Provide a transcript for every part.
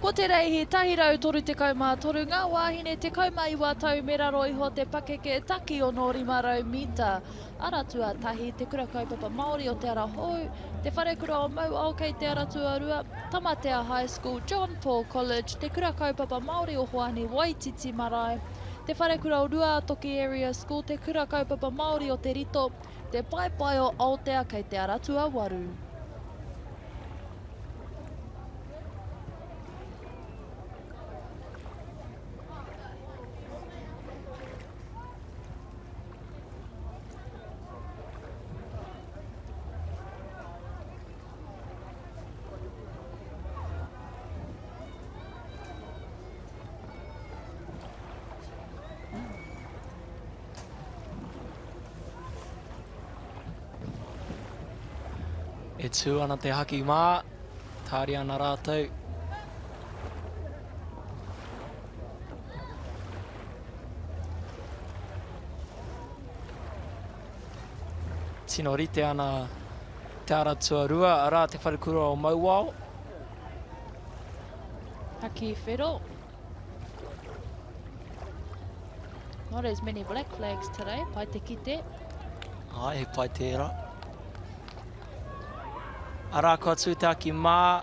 Ko te reihi 133 ngā wāhine 19 tau me raro iho te pakeke taki 6 500 mita. Ara tuatahi, Te Kura Kaupapa Māori o Te Ara Hou, Te Wharekura o Mauao kei te ara tuarua, Tamatea High School, John Paul College, Te Kura Kaupapa Māori o Hoani Waititi Marae, Te Wharekura o Ruātoki Area School, Te Kura Kaupapa Māori o Te Rito, Te Paepae o Aotea kei te ara tuawaru. E tū ana te haki mā, tāri ana rātou. Tino rite ana te ara tuarua, arā te wharekura o Mauao. Haki whero. Not as many black flags today, pai te kite. Ai, he pai tērā. Arā kua tū te aki mā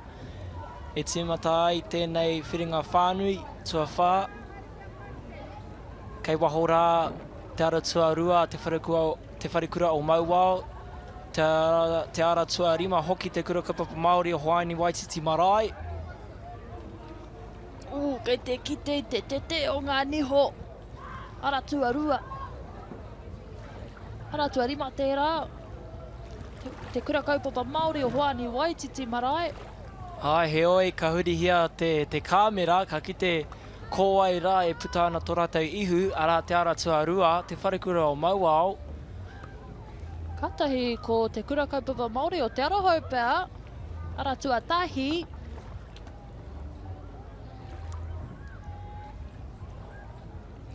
e tīmata ai tēnei whiringa whānui, tuawhā. Kei waho rā te ara tuarua, te wharekura, te wharekura o Mauao, te, te ara tuarima hoki te kura kaupapa Māori o Hoaini Waititi Marae. Ū, kei te kite i te tete o ngā niho. Ara tuarua. Ara tuarima tērā. Te, te kura kaupapa Māori o Hoani Waititi Marae. Āe, heoi, ka hurihia te, te kāmera, ka kite ko wai rā e puta ana tō rātou ihu, arā, te ara tuarua, te wharekura o Mauao. Kātahi ko te kura kaupapa Māori o Te Arahou pea, ara tuatahi.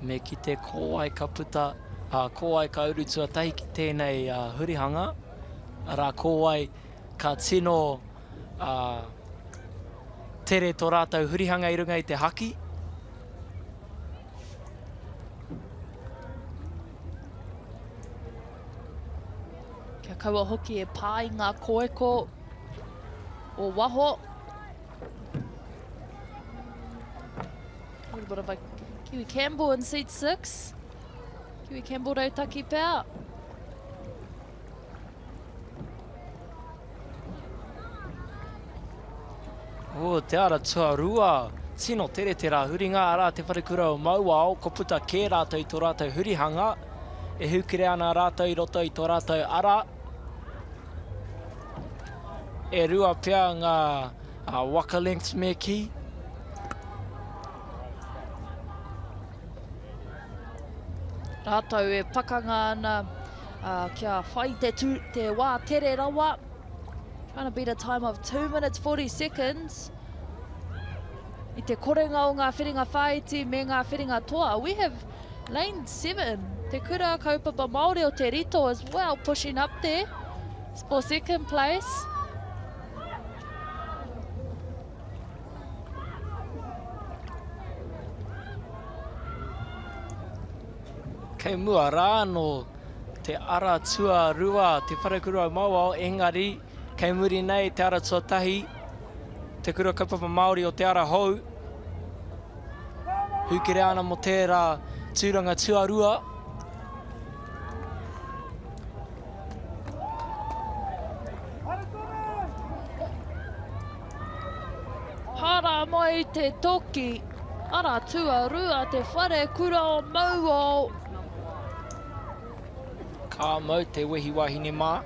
Me kite ko wai ka puta, ā, ko wai ka uru tuatahi ki tēnei hurihanga, arā, ko wai ka tino ā, tere tō rātou hurihanga i runga i te haki. Kia kaua hoki e pā i ngā koeko o waho. A little bit of a Kiwi Campbell in seat 6. Kiwi Campbell rautaki pea. Oh, te ara tuarua. Tino tere te rā huringa, arā te wharekura o Mauao, ko puta kē rātou i tō rātou hurihanga. E hūkere ana rātou i roto i tō rātou ara. E rua pea ngā waka lengths me kī. Rātou e pakanga ana uh, kia whai te, tū, te wā tere rawa. Trying to beat a time of 2 minutes 40 seconds. I te korenga o ngā whiringa whāiti me ngā whiringa toa. We have lane 7, te kura kaupapa Māori o Te Rito as well, pushing up there for second place. Kei mua rā anō te ara tuarua, te wharekura o Mauao, engari kei muri nei te ara tuatahi, te kura kaupapa Māori o Te Ara Hou. Hūkere ana mō tērā tūranga tuarua. Hara mai te toki, ara tuarua te whare kura o Mauao. Ka mau te wehi wahine mā.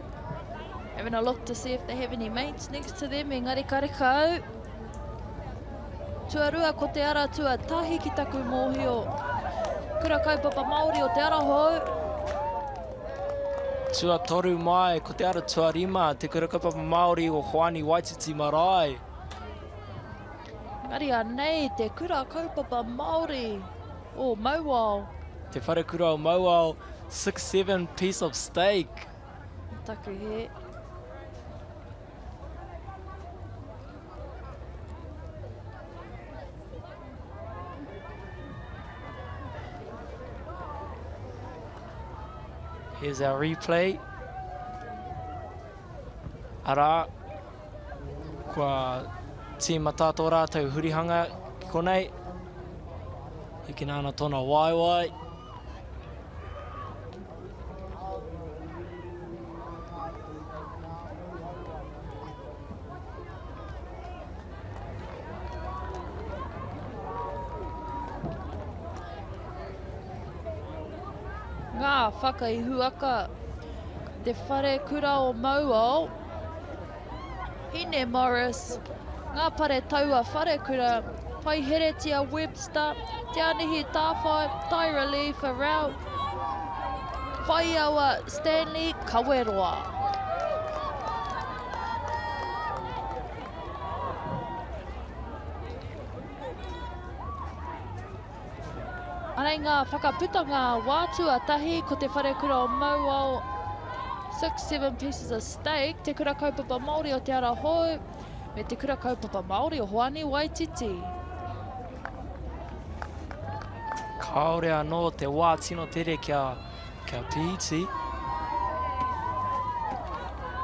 Having a look to see if they have any mates next to them, engari karekau. Tuarua ko te ara tuatahi ki taku mōhio. Kura kaupapa Māori o Te Ara Hou. Tuatoru mai ko te ara tuarima, te kura kaupapa Māori o Hoani Waititi Marae. Engari anei te kura kaupapa Māori o Mauao. Te wharekura o Mauao, 6-7 piece of steak. Taku he. Here's our replay. Arā, kua tīmata tō rātou hurihanga ki konei. Hikina ana tōna waewae. Ngā whakaihuwaka, Te Whare Kura o Mauao, Hine Morris, Ngā Pare Taua Wharekura, Paiheretia Webster, Te Anihi Tāwhai, Tyra Lee Farrell, Whaiawa Stanley Kaweroa. Anei ngā whakaputanga wā tuatahi ko Te Wharekura o Mauao 6-7 Pieces of Steak, Te Kura Kaupapa Māori o Te Ara Hou, me Te Kura Kaupapa Māori o Hoani Waititi. Kāore anō te wā tino tere kia, kia pīti.